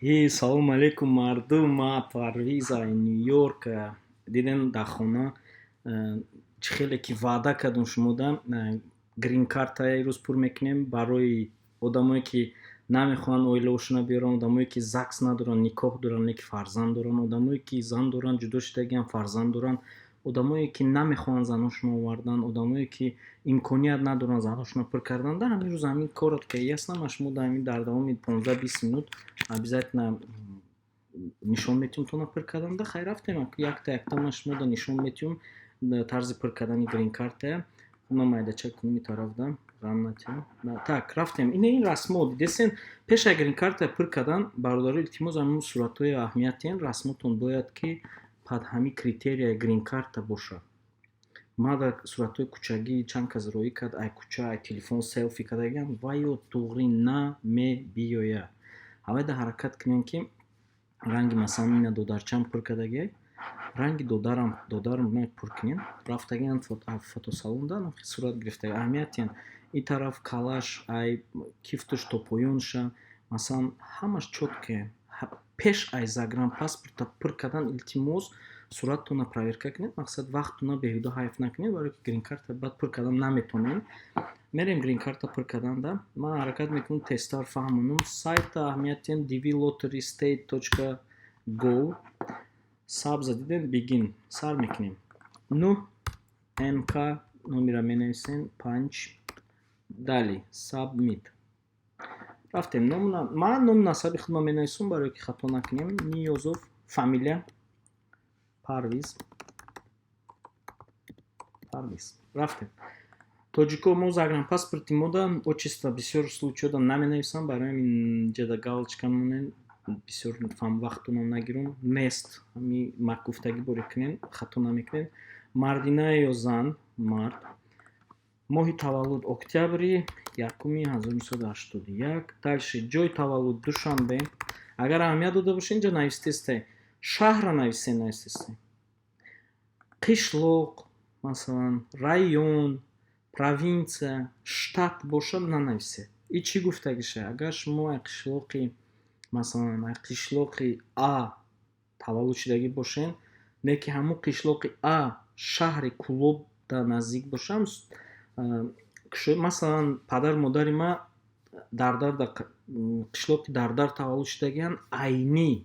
Ҳей, салом алейкум, мардум! Ма Парвиз ай Нью-Йорк. Дидем, дар хона чӣ хеле ки ваъда кардум шумода, грин-карта рӯз пур мекунем барои одамое, ки намехоҳанд оилаошона биёранд, одамое, ки ЗАГС надоранд, никоҳ доранд, не ки фарзанд доранд, одамое, ки зан доранд, ҷудо шудагианд, фарзанд доранд, одамое, ки намехоҳанд заношонро овардан, одамое, ки имконият надоранд заношонро пур кардан. Да ҳамин рӯз ҳамин коротко, ясно, ман шумо да ҳамин дар давоми 15-20 минут обязательно нишон метиҳум тона пур кардан. Да хай, рафтем, якта якта ман шумода нишон метиҳум тарзи пур кардани грин-картая. Ман майдача кунуми тараф да ғам натиҳам. Так, рафтем. Ин расмо дидесен, пеша грин-картая пур кардан, бародаро, илтимос, ҳамин суратҳои аҳамиятиен. Расмотон бояд ки под ҳамин критерияи грин-карта бошад. Ма дар суратҳои кӯчагӣ чанд кас роӣ кард, ай кӯча, ай телефон селфи кардагиам, вайё туғри намебиёяд. Ҳавайда ҳаракат кунем, ки ранги, масалан, ина додарчам пур кардагиай, ранги додарам, додарам пур кунем. Рафтагиан фотосалонда сурат гирифтаги. Аҳамиятиан, ин тараф калаш, ай кифтуш то поёнша, масалан, ҳамаш чётко. Пеш ай загранпаспорта пур кардан, илтимос, сураттона проверка кунед. Мақсад, вақттона беҳуда ҳайф накунед, барое ки грин-карта баъд пур кардан наметонем. Мерем грин-карта пур карданда. Ман ҳаракат мекунам тезтар фаҳмонам. Сайта аҳамиятиан dvlotterystate.gov. Сабза дидем, begin, сар мекунем. Ну мк номера менависем, панҷ, далее submit. Рафтем. Ман ному насаби худро менависам, барое ки хато накунем. Ниёзов, фамилия Парвиз, Парвиз. Рафтем. Тоҷико, мо загранпаспорти мода отчество бисёр случайҳода наменависам, барои ҳамин ҷада галочка монем. Бисёр вақтонам нагирум, нест. Ҳами гуфтагӣ боре кунем, хато намекунем. Мардина ё зан? Мард. Моҳи таваллуд октябри якуми 1981. Дальше ҷои таваллуд Душанбе. Агар аҳамият дода бошед, инҷа навистесте, шаҳрра нависте, навистесте, қишлоқ, масалан, район, провинсия, штат бошад, нанависед. И чӣ гуфтагиша? Агар шумо ай қишлоқи, масалан, ай қишлоқи А таваллуд шудагӣ бошед, не ки ҳамун қишлоқи А шаҳри Кӯлобда наздик бошам, масалан, падару модари ма Дардар, қишлоқи Дардар таваллуд шудагианд, Айнӣ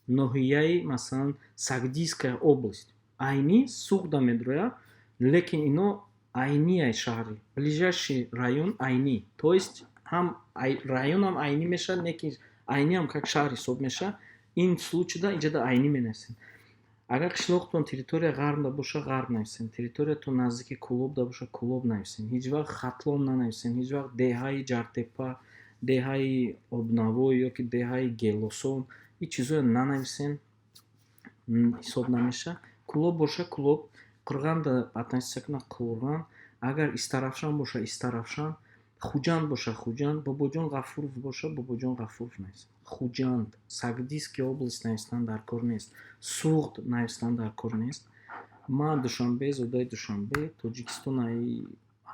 ноҳияи, масалан, Согдийская область, Айнӣ Суғда медрояд, лекин ино Айнияй, шаҳри ближайший район Айнӣ, то есть ҳам районам Айнӣ мешавад, не ки Айниам как шаҳр ҳисоб мешавад. Ин случайда инҷада Айнӣ менависем. Агар қишлоқтон территория ғарбда боша, ғарб нависем. Территориятон наздики Кӯлобда боша, Кӯлоб нависем. Ҳеҷ вақт Хатлон нанависем, ҳеҷ вақт деҳаи Ҷартепа, деҳаи Обнавой ё ки деҳаи Гелосон, ин чизҳоро нанависем, ҳисоб намешавад. Кӯлоб боша, Кӯлоб, Қурғанда относиться кунад, Қурған, агар Истаравшан боша, Истаравшан, Хуҷанд боша, Хуҷанд, Бобоҷон Ғафуров боша, Бобоҷон Ғафуров нависем. Хуҷанд, Согдийский область навистан дар кор нест, Суғд навистан дар кор нест. Ман Душанбе, зодаи Душанбе, Тоҷикистон, ай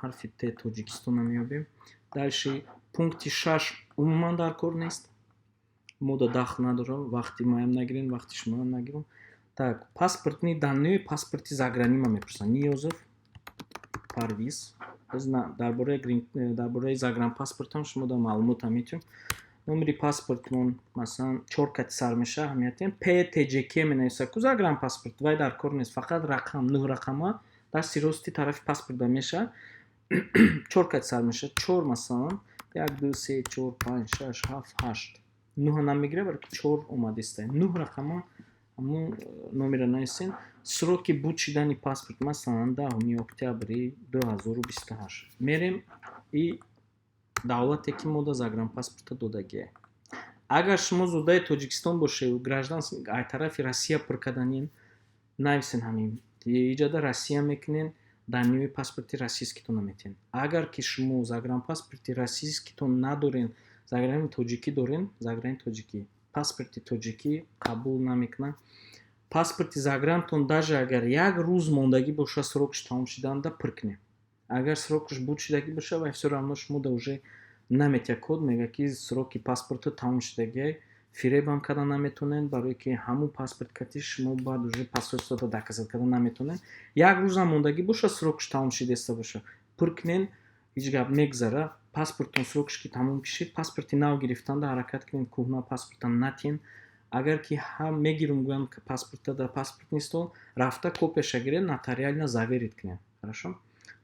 ҳарфи Т Тоҷикистона меёбем. Дальше пункти шаш умуман дар кор нест, мода дахл надорам. Вақти маям нагирем, вақти шумоам нагирам. Так, паспортные данные, паспорти загранима мепурсанд. Ниёзов Парвиз. Дар бораи загранпаспортам шумо да маълумотам метиҳам. Номери паспортмон, масалан, чор кати сар мешавад, аҳамиятем птҷк менависад ку загранпаспорт, вай дар кор нест. Фақат рақам, нӯҳ рақама дасти рости тарафи паспортда мешавад, чор кати сар мешавад, чор, масалан, як, ду, се, чор, панҷ, шаш, ҳафт, ҳашт, нӯҳа намегирад, балки чор омадиста. Нӯҳ рақама ҳамун номера нависем. Сроки буд шидани паспорт, масалан, 10-уми октябри 2028. Мерем и давлате, ки мо да загранпаспорта додагие. Агар шумо зодаи Тоҷикистон бошед, гражданство ай тарафи Россия пур карданин, нависен ҳамин иҷода Россия мекунен, данные паспорти российскитон наметиҳен. Агар ки шумо загранпаспорти российскитон надорен, заграни тоҷикӣ дорен, заграни тоҷикӣ, паспорти тоҷикӣ қабул намекунад. Паспорти загрантон даже агар як рӯз мондагӣ боша срокаш тамом шуданда, пур кунед. Агар срокаш буд шудагӣ боша, вай всё равно шумо да уже Наметия код, мега, ки сроки паспорто тамом шудагиай. Фиребам карда наметонен, барое ки ҳамун паспорт кати шумо баъд уже посольствода доказать карда наметонен. Як рӯзам мондагӣ боша, срокш тамом шидеста боша, пур кунен, ҳеҷ гап, мегзара. Паспорттон срокш ки тамом кишид, паспорти нав гирифтанда ҳаракат кунед, кӯҳна паспорта натиҳен. Агар ки ҳам мегирум гӯянд, паспорта дар паспортный стол рафта, копияша гиред, нотариально заверить кунед. Хорошо,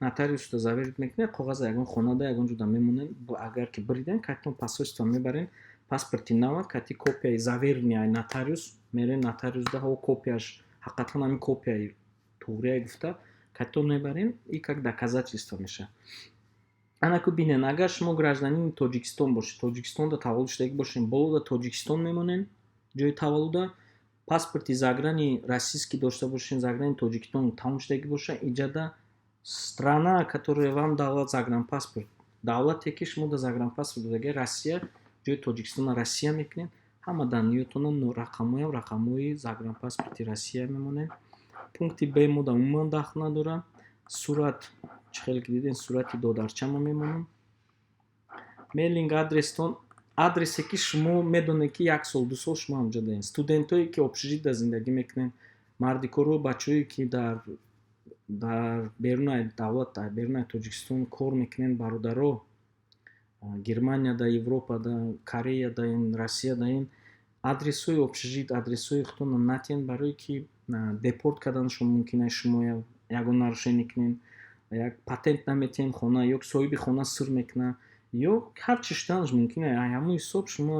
нотариусда заверить мекунед, коғаза ягон хонада, ягон ҷода мемонед. Агар ки бириден, катитон посольство мебарен, паспорти нава кати копияи заверенный нотариус мерен нотариусда, ҳо, копияш ҳақиқатан ҳамин копияи туғрия гуфта, катитон мебарен, и как доказательство мешавад. Анаку бинен, агар шумо гражданини Тоҷикистон бошед, Тоҷикистонда таваллуд шудагӣ бошед, болода Тоҷикистон мемонен, ҷои таваллуда. Паспорти заграни российский дошта бошен, заграни Тоҷикистон тамом шудагӣ боша, иҷада страна, которая вам дала загранпаспорт, давлате ки шумо да загранпаспорт додаги, Россия, ҷои Тоҷикистона Россия мекунед. Ҳама данныетона, рақамҳоям рақамҳои загранпаспорти Россия мемонед. Пункти Б мода умуман дахл надорад. Сурат, чӣ хеле ки дидем, сурати додарчама мемонам. Mailing адрестон, адрасе ки шумо медонед, ки як сол, 2 сол шумо ҳамҷо даед. Студентое ки общежитда зиндагӣ мекунед, мардикоро, бачаҳое ки дар берунаи давлат, дар берунаи Тоҷикистон кор мекунед, бародаро, Германияда, Европада, Кореяда, Россияда, ин адресҳои общежит, адресҳои худтонро натиҳед, барое ки депорт карданашон мумкин аст. Шумо ягон нарушение кунед, як патент наметиҳед хона, ё соҳиби хона сир мекунад, ё ҳар чи шуданаш мумкин аст. Ҳамон ҳисоб шумо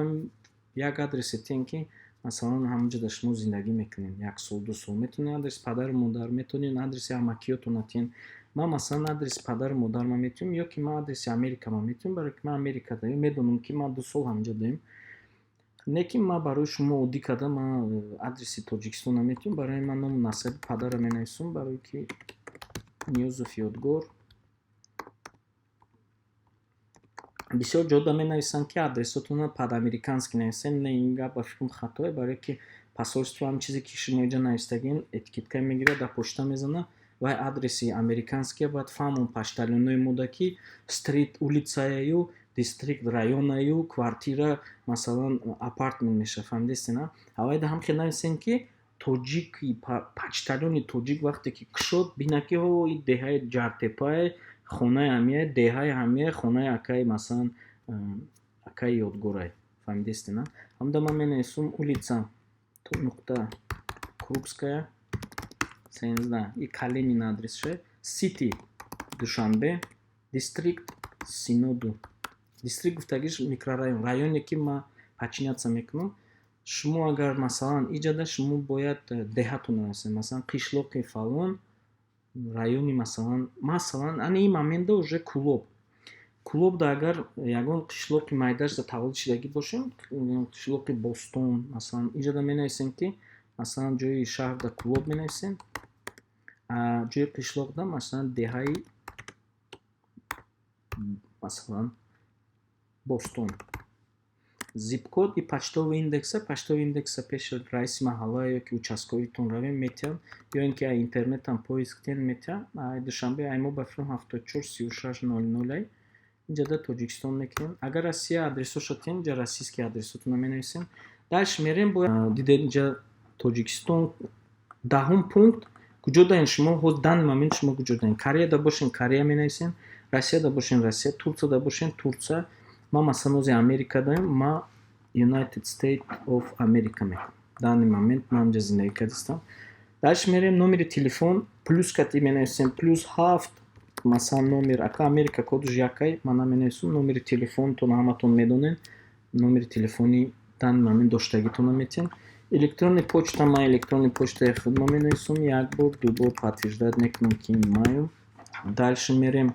як адрасе тиҳед, ки масалан ҳамонҷода шумо зиндагӣ мекунед як сол, 2 сол. Метавонед адреси падару модар, метавонед адреси амакиётона тиҳед. Ман масалан адреси падару модарма метиҳам, ё ки ман адреси Америкама метиҳам, барое ки ман Америкада медонам, ки ман 2 сол ҳаминҷо даем. Не ки ман барои шумо оддӣ карда, ман адреси Тоҷикистона метиҳам. Барои ман ному насаби падарро менависам, барое ки Ниёзов Ёдгор. Бисёр ҷода менависанд, ки адресотонро по-американски нависед. Не, ин гап ба фикрам хатое, барое ки посольство ҳам чизе ки шумо инҷа навистагин, этикетка мегирад, дар почта мезанад, вай адреси американския. Бояд фаҳмон почтальонои мода, ки street улицаяю, district районаю, квартира масалан апартмент мешавад. Фаҳмидастед, на? Авайда ҳам хел нависем, ки тоҷики почтальони тоҷик вақте ки кушод, бинад, ки ҳо, ин деҳаи Ҷартепае, хонаи ҳамияе, деҳаи ҳамияе, хонаи акаи, масалан, акаи Ёдгорай. Фаҳмидастед, на? Ҳамда ман менависам: улица нуқта Крупская 13, и Калинин адресше, city Душанбе, district Синоду. District гуфтагиш микрорайон, районе ки ман подчиняться мекунам. Шумо агар масалан иҷада, шумо бояд деҳатон нависед, масалан, қишлоқи фалон, райони масалан, ани ин моментда уже Кулоб. Кулобда агар ягон қишлоқи майдашда таваллуд шудагӣ бошем, қишлоқи Бостон масалан, инҷода менависем, ки масалан ҷои шаҳрда Кулоб менависем, ҷои қишлоқда масалан деҳаи масалан Бостон. Zip код и почтовый индекса. Почтовый индекса пеши раиси маҳалла ё ки участковитон равем, метиҳанд, ё ин ки интернетам поиск кунед, метиҳанд. Душанбе ай мо ба фикрам 743600 ай. Инҷода Тоҷикистон мекунем. Агар Россия адресоша тиҳем, инҷа российский адресотонро менависем. Дальше мерем, бояд дидед, инҷа Тоҷикистон. 10-ум пункт: куҷо даен шумо? Ҳоз данный момент шумо куҷо даен? Кореяда бошен, Корея менависем, Россияда бошен, Россия, Турцияда бошен, Турция. Ман масалан ози Америка даем, ма United States of America мекунам. Данный момент ман инҷа зиндагӣ кардистам. Дальше мерем, номери телефон плюс кати менависем, +7 масалан номер, ака Америка кодаш якай, ман наменависам. Номери телефонтон ҳаматон медонед, номери телефони данный момент доштагитонро метиҳем. Электронный почта, ман электронный почтаи худро менависам, як бор, ду бор подтверждать мекунам, ки маем. Дальше мерем,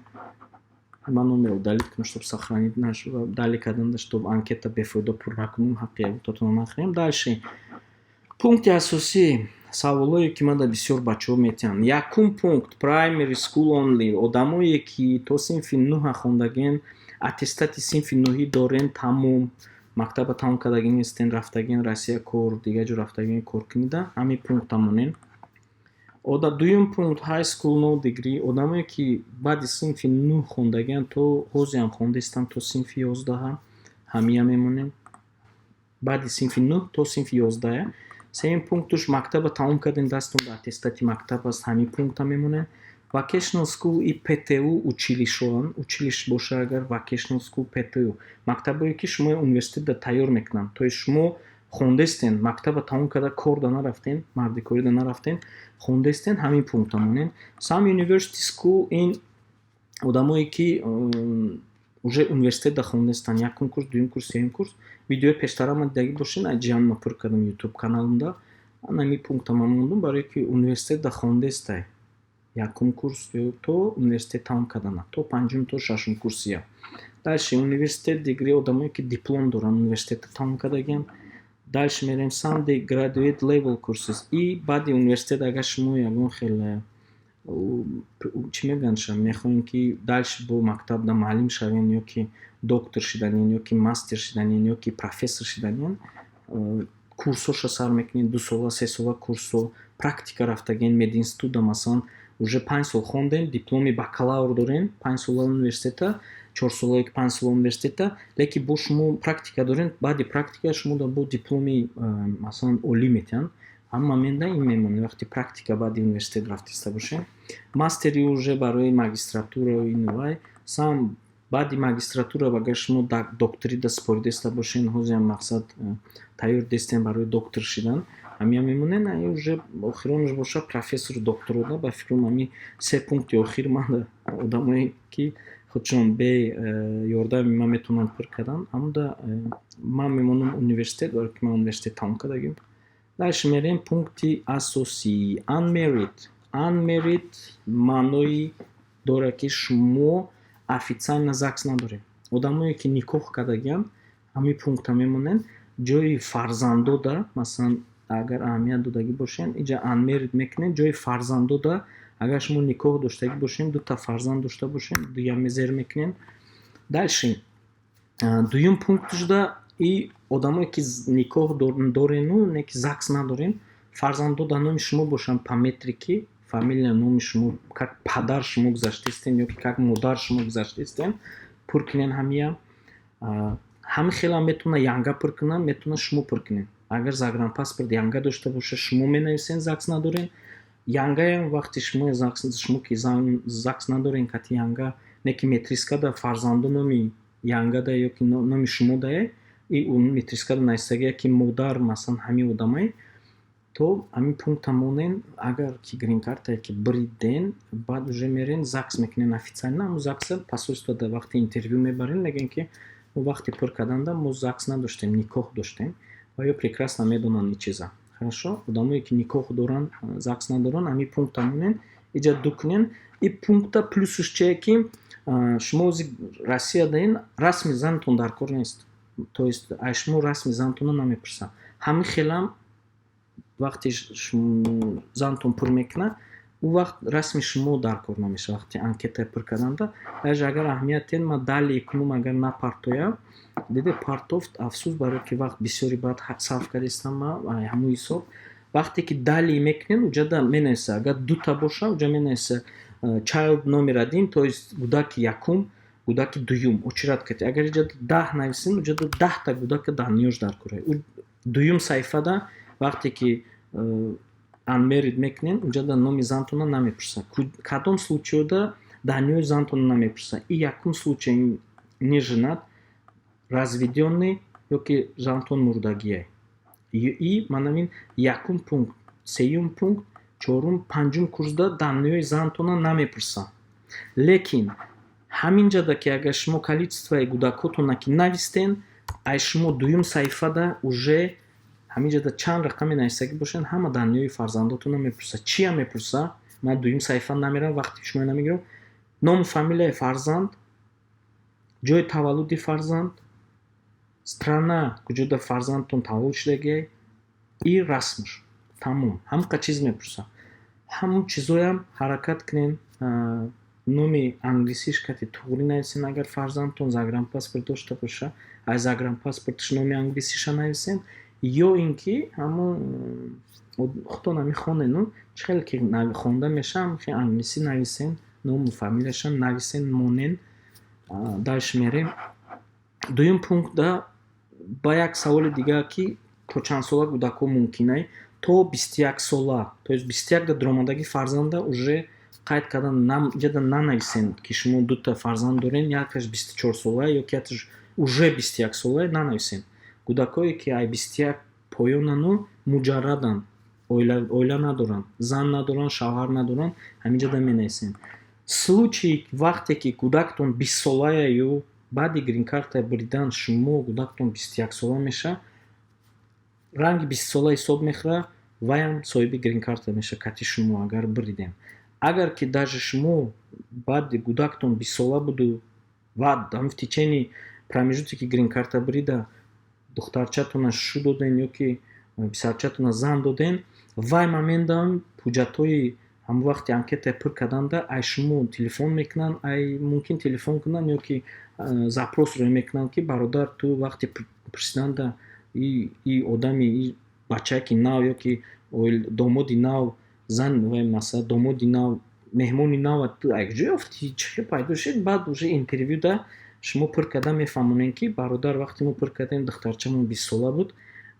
ман номерро удалить кунам, чтоб сохранить нашуда, удалить кардан, чтоб анкета бефоида пур накунем, ҳаққи ягонтатонро нахӯрем. Дальше пункти асосӣ, саволое ки мада бисёр бачаҳо метиҳанд. Якум пункт: primary school only. Одамое ки то синфи нӯҳа хондагин, аттестати синфи нӯҳӣ дорен, тамом, мактаба тамом кардагӣ нестен, рафтагин Россия кор, дигар ҷо рафтагин кор кунида, ҳамин пункта монен. Ода дуюм пункт, high school no degree, одамое, ки баъди синфи нӯҳ хондагиан, то ҳозиам хондастанд то синфи 11, ҳамия мемонем, баъди синфи нӯҳ то синфи 11. Сеюм пунктуш, мактаба тамом кардем, дастон ба аттестати мактаб аст, ҳамин пункта мемонем. Vocational school и ПТУ, училищоан, училищ боша агар, vocational school, ПТУ, мактабое, ки шумо университетда тайёр мекунанд, то есть шумо хондестен, мактаба тамом карда, корда нарафтен, мардикорида нарафтен, хондестен, ҳамин пункта монен. Some university school, ин одамое, ки уже университетда хондестанд, якум курс, дуюм курс, сеюм курс. Видеои пештара ма дидагӣ бошен, ҷианма пур кардам ютуб каналымда, ҳамин пункта ман мондум, барое ки университетда хондестай, якум курс то университет тамом кардана, то панҷум, то шашум курсия. Дальше university degree, одамое, ки диплом доранд, университетта тамом кардагианд. Дальше мерем, some graduate level courses, и баъди университет агар шумо ягон хел, чӣ мегӯянд, мехоҳем, ки дальше бо мактабда муаллим шавем, ё ки доктор шиданем, ё ки мастер шиданем, ё ки профессор шиданем, курсҳоша сар мекунед, 2 сола, 3 сола курсҳо, практика рафтагиен мединститутда, масалан, уже 5 сол хондем, дипломи бакалавр дорем, 5 сола университета, 4 сола ё 5 сола университета, лекин бо шумо практика дорем, баъди практика шумо бо дипломи, масалан, олӣ метиҳанд. Ҳама момента ин мемонед, вақте практика баъди университет рафтиста бошем. Мастери уже барои магистратура ину вай. Сам баъди магистратура агар шумо докторида супоридеста бошен, ҳозиам мақсад тайёр дестем барои доктор шидан, ҳамия мемонед. И уже охиронаш боша профессору докторода. Ба фикрам, ҳами се пункти охир ман одамое, ки худшон бе ёрдами ман метавонанд пур кардан, амуда ман мемонам университет, барое ки ман университет тамом кардагим. Дальше мерем пункти асосӣ, unmarried. Unmarried маънои дорад, ки шумо официально ЗАГС надоред. Одамое, ки никоҳ кардагианд, ҳамин пункта мемонанд. Ҷои фарзандода, масалан, агар аҳамият додагӣ бошед, инҷа unmarried мекунед, ҷои фарзандода агар шумо никоҳ доштагӣ бошед, дута фарзанд дошта бошед, дуяме зер мекунед. Дальше дуюм пунктшда, и одамое, ки никоҳ дорену не ки ЗАГС надорем, фарзандо дар номи шумо бошанд, по метрике фамилия, номи шумо, как падар шумо гузаштаистем ё ки как модар шумо гузаштаистем, пур кунен ҳамия. Ҳамин хелам метавона янга пур кунад, метавона шумо пур кунед. Агар загранпаспорт янга дошта боша, шумо менависен, ЗАГС надорен. Янгаям вақти шумо шумо ки ЗАГС надорен кати янга, не ки метрискада фарзандо номи янгада ё ки номи шумо дае, и метрискада нависагия, ки модар, масалан, ҳамин одамай, то ҳамин пункта монен. Агар ки грин-картае ки бриден, баъд уже мерен, ЗАГС мекунен официально. Ҳамун ЗАГСа посольствода вақти интервю мебарен, мегӯен, ки мо вақти пур карданда мо ЗАГС надоштем, никоҳ доштем, ва ё прекрасно медонанд ин чиза. Хорошо, одамое, ки никоҳ доранд, ЗАГС надоранд, ҳамин пункта монен, иҷа ду кунен. И пункта плюсуш чие, ки шумо ози Россия даин, расми занатон дар кор нест, то есть ай шумо расми занатонро намепурсанд. Ҳамин хелам вақте занатон пур мекунад, ӯ вақт расми шумо дар кор намешавад вақти анкетаи пур карданда. Даже агар аҳамият диҳед, ман далее кунум, агар напартоям, диде, партофт, афсӯс, барое ки вақт бисёри баъд сарф кардистам. Ма ҳамун ҳисоб, вақте ки далее мекунед, уҷада менависа, агар дута боша, уҷа менависа child номер один, то есть кӯдаки якум, кӯдаки дуюм, очередь кати. Агар иҷада 10 нависем, уҷада 10-та кӯдака данныёш дар кора. Дуюм саҳифада вақте ки unmarried мекунед, уҷада номи зантона намепурсад. Кадом случайода данныёи зантона намепурсад? И якум случай, не женат, разведённый ё ки зантон мурдагие. И манамин якум пункт, сеюм пункт, чорум, панҷум курсда данныёи зантона намепурсад. Лекин ҳаминҷада ки агар шумо количествои кӯдакотона ки навистен, ай шумо дуюм саҳифада уже ҳаминҷода чанд рақаме нависагӣ бошанд, ҳама данныёи фарзандотона мепурсад. Чия мепурсад? Ман дуюм саҳифа намерам, вақти шумо намегирам. Ному фамилияи фарзанд, ҷои таваллуди фарзанд, страна, куҷода фарзандтон таваллуд шудагиай, и расмш, тамом, ҳамқа чиз мепурсад. Ҳамун чизоям ҳаракат кунен, номи англисиш кати туғрӣ нависен. Агар фарзандтон загранпаспорт дошта боша, аз загранпаспорташ номи англисиша нависен. Ё ин ки ҳамон худтон ҳами хонену, чӣ хеле ки хонда мешавам, хе англисӣ нависен, ному фамилияшам нависен, монен. Дальше мерем. Дуюм пунктда ба як саволи дигар, ки то чанд сола кӯдакҳо мумкинай? То 21 сола, то есть 21 да дуромадагӣ фарзанда уже қайд кардан ҷада нанависен, ки шумо дута фарзанд дорен, якаш 24 сола ё ки якаш уже 21 сола, нанависен. Кӯдакҳое, ки ай 21 поёнану муҷарраданд, оила надоранд, зан надоранд, шавҳар надоранд, ҳаминҷода менависем. Случай вақте ки кӯдактон 20 солая ё баъди гринкарта буридан шумо кӯдактон 21 сола меша, ранги 20 сола ҳисоб мехӯра, ваям соҳиби гринкарта меша кати шумо, агар буридем. Агар ки даже шумо баъди кӯдактон 20 сола буду ва в течение промежутке ки гринкарта бурида духтарчатона шу доден ё ки писарчатона зан доден, вай моментам ҳуҷҷатҳои ҳамон вақти анкетаи пур карданда ай шумо телефон мекунанд, ай мумкин телефон кунанд ё ки запрос рӯй мекунанд, ки бародар, ту вақти пурсиданда и одами и бачае ки нав ё ки домоди нав, зан вай, масалан, домоди нав, меҳмони нав ту ай куҷо ёфтӣ, чӣ хел пайдо шуд? Баъд уже интервюда шумо пур карда мефаҳмонед, ки бародар, вақте мо пур кардем, духтарчамон 20 сола буд,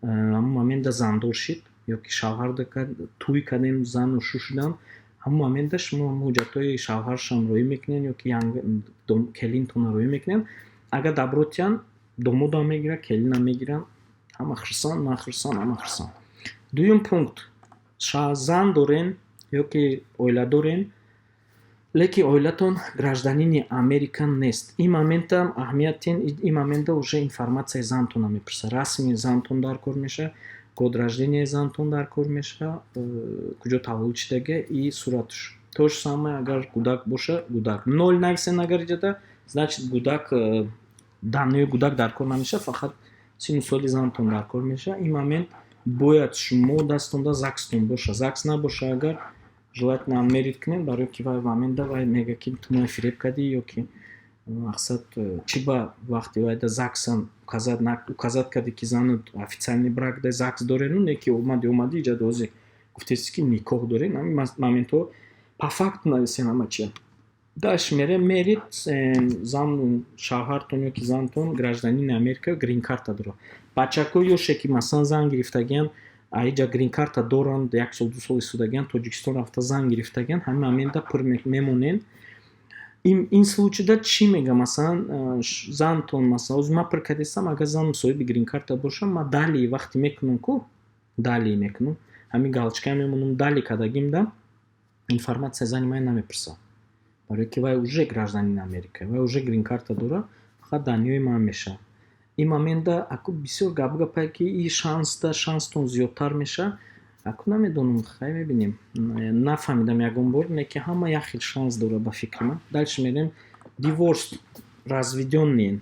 ҳамон момента зандор шид ё ки шавҳар тӯй кардем, зану шу шуданд. Ҳамон момента шумо ҳуҷҷатҳои шавҳаршам роӣ мекунед ё ки келинтонро роӣ мекунед. Агар добро тиянд, домодам мегирад, келинам мегиранд, ҳама хурсанд, ман хурсанд, ҳама хурсанд. Дуюм пункт: зан дорен ё ки оила дорен, лекин оилатон гражданини Америка нест. Ин моментам аҳамияти, ин момента уже информатсияи зантона мепурсад. Расми зантон дар кор мешавад, год рождения зантон дар кор мешавад, куҷо таваллуд шудага и сураташ. То же самое, агар кӯдак боша, кӯдак ноль нависен агар иҷода, значит, кӯдак, данные кӯдак дар кор намешавад, фақат сину соли зантон дар кор мешавад. Ин момент бояд шумо дастонда ЗАГСтон боша. ЗАГС набоша агар, желательно unmarried кунед, барои ки вай момента вай мега, ки ту моя фиреб кардӣ ё ки мақсад чӣ ба вақти вайда ЗАГСам указать кардӣ, ки занат официальный брак да ЗАГС дорену, не ки омади иҷа дози гуфтеси, ки никоҳ дорен. Ҳамин моментҳо по факту нависен ҳама чия. Дальше мерем. Married, зану шавҳартон ё ки зантон гражданини Америка, грин-карта дорад. Бачакҳо ёше, ки масалан зан гирифтагиянд, аиҷа грин-карта доранд, як сол, 2 сол истодагиянд, Тоҷикистон рафта зан гирифтагиянд, ҳамин момента пур мемонен. Ин случайда чӣ мега? Масалан, зантон, масалан, ҳозир ман пур кардистам, агар занам соҳиби грин-карта бошам, ман далее вақте мекунам ку, далее мекунам, ҳамин галочка мемонам, далее кардагимда информатсия зани ман намепурсад, барое ки вай уже гражданини Америка, вай уже грин-карта дорад, фақат данные ман мешавад. Ин момента аку бисёр гап гапае, ки и шансда шанстон зиёдтар мешавад. Аку намедонам, хай, мебинем, нафаҳмидам ягон бор, не ки ҳама як хел шанс дорад, ба фикри ман. Дальше мерем. Divorced, разведённые,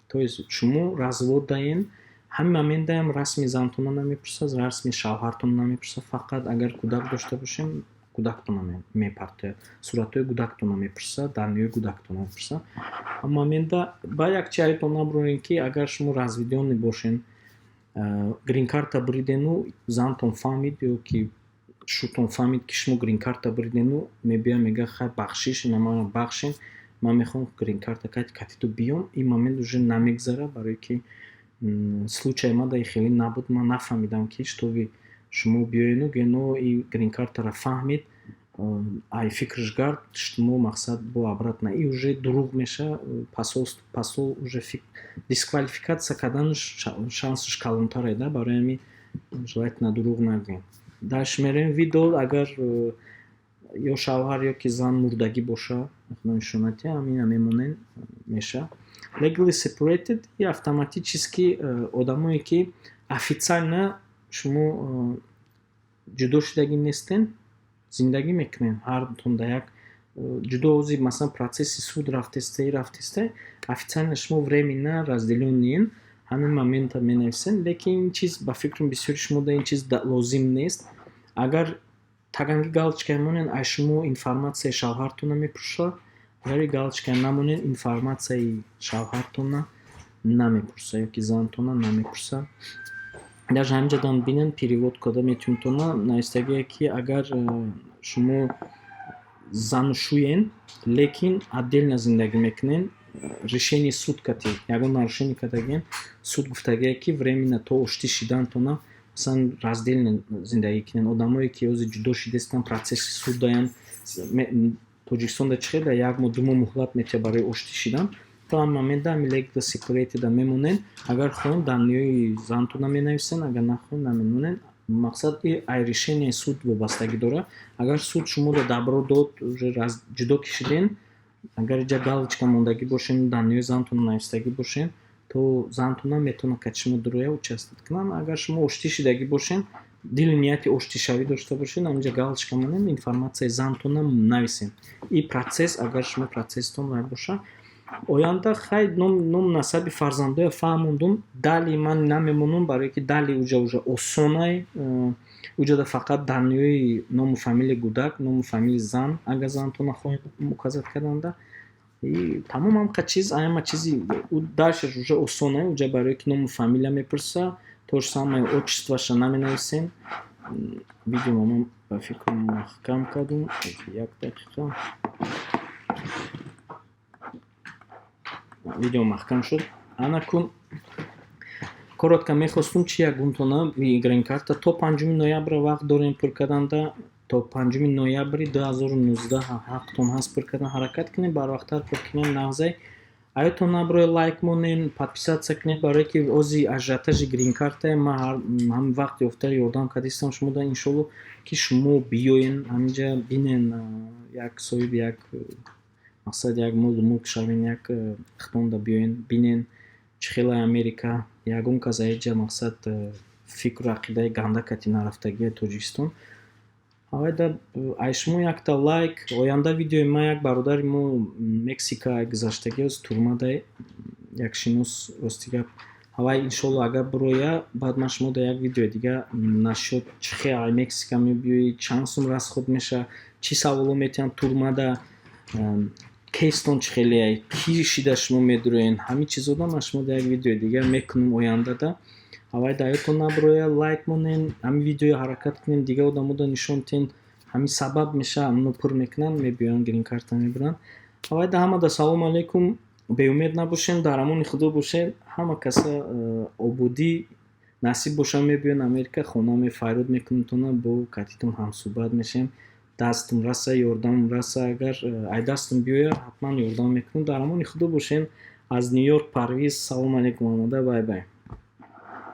то есть шумо развод даен. Ҳамин моментаам расми зантона намепурсад, расми шавҳартона намепурсад, фақат агар кӯдак дошта бошем, кӯдактона мепартояд, суратҳои кӯдактона мепурсад, данные кӯдактона мепурсад. Ҳамин момента ба як чи аёдтон набурен, ки агар шумо разведённый бошен, грин-карта буридену, зантон фаҳмид ё ки шутон фаҳмид, ки шумо грин-карта буридену, мебиёяд, мега: «Хай, бахшиш, ина мана бахшен, ман мехоҳам грин-карта кати ту биём». Ин момент уже намегзарад, барое ки случаи ман дар хеле набуд. Ман нафаҳмидам, ки чтобы шумо биёену гӯено и грин-картаро фаҳмид, ай фикраш гард, шумо мақсад бо обратно и уже дурӯғ меша, посол уже дисквалификатсия карданаш шансаш калонтаре да. Барои ҳамин желательно дурӯғ нагӯем. Дальше мерем. Widow, агар ё шавҳар, ё ки зан мурдагӣ боша, нишонати ҳамина мемонен, меша. Legally separated и автоматически одамое, ки официально шумо ҷудо шудагӣ нестен, зиндагӣ мекунен ҳардутон дар як ҷудо, ҳозир масалан процесси суд рафтесте, рафтесте, официально шумо временно разделённыен, ҳамин момента менависен. Лекин ин чиз, ба фикрам, бисёри шумо дар ин чиз лозим нест. Агар таганги галочка монен, аз шумо информатсияи шавҳартона мепурсад, агар галочка намонен, информатсияи шавҳартона намепурсад ё ки зантона намепурсад. Даже ҳаминҷадан бинен, перевод карда метавонитона. Навистагие, ки агар шумо зану шӯен, лекин отдельно зиндагӣ мекунен, решение суд кати ягон нарушение кардагиен, суд гуфтагие, ки временно то оштӣ шидантона, масалан, раздельно зиндагӣ кунен. Одамое, ки ҳозир ҷудо шидастанд, процесси суд даянд. Тоҷикистонда чӣ хел, як моҳ, 2 моҳ муҳлат метиҳад барои оштӣ шидан. То ҳамин момента ҳами legal separated мемонен. Агар хоҳем, данные ҳои зантона менависен, агар нахоҳем, намемонен. Мақсад, ай решение суд вобастагӣ дорад. Агар суд шуморо добро дод, уже ҷудо кишиден, агар иҷа галочка мондагӣ бошен, данные ҳои зантона навистагӣ бошен, то зантона метавонад кати шумо дуроя, участвовать кунад. Агар шумо оштӣ шидагӣ бошен, дили нияти оштишавӣ дошта бошед, ҳаминҷа галочка монед, информатсияи зантона нависен. И процесс, агар шумо процесстон вай боша оянда. Хай, ному насаби фарзандоя фаҳмондум. Дали ман намемонам, барое ки дали уҷа уже осонай. Уҷода фақат данные ҳои ному фамилияи кӯдак, ному фамилияи зан, агар зантона хоҳед указать карданда, и тамом. Ҳамқа чиз, ҳама чизи дальше ш уже осонай. Уҷа барое ки ному фамилия мепурса, то же самое, отчество ша наменависем. Видеома ман, ба фикрам, маҳкам кардум. Як дақиқа, видео маҳкам шуд. Анакун, коротко мехостум чи ягонтона грин-карта то 5 ноябр вақт дорем пур карданда. То 5 ноябри 2019 ҳақтон ҳаст пур кардан. Ҳаракат кунем, барвақттар пур кунем, нағзай. Аётон наброи, лайк монем, подписаться кунед, барое ки ози ажиотажи грин-картае. Ман ҳамин вақт ёфта ёрдам кардистам шумода. Иншолло, ки шумо биёен, ҳаминҷа бинен, як соҳиби як мақсад, як молу мулк шавен, як хитонда биёен, бинен чӣ хелай Америка. Ягон кас аиҷа, мақсад, фикру ақидаи ганда кати нарафтагии Тоҷикистон. Авайда, ай шумо якта лайк. Оянда видеои ман, як бародари мо Мексика гузаштагӣ, оз турмадай, як шинос, рости гап. Ҳавай, иншолло, агар бироя, баъд ман шумо дар як видеои дига насчёт чӣ хел ай Мексика мебиёӣ, чанд сум расход меша, чӣ саволҳо метиҳанд турмада, кейстон чӣ хелеай, кӣ шида шумо медуроен, ҳамин чизода ман шумо дар як видеои дига мекунам ояндада. Аввай, даётон наброя, лайк монен ҳамин видеоро, ҳаракат кунем, дигар одамода нишон тиҳен. Ҳамин сабаб меша, ҳамино пур мекунанд, мебиёянд, грин-карта мебаранд. Аввайда, ҳамада салому алайкум, беумед набошем, дар амони Худо бошед. Ҳама каса ободӣ насиб боша, мебиён Америка, хона мефайруд мекунемтона, бо катитон ҳамсӯҳбат мешем. Дастум раса, ёрдамам раса, агар ай дастум биёяд, ҳатман ёрдам мекунам. Дар амони Худо бошен. Аз Ню Йорк Парвиз. Салому алайкум, омода, bye bye.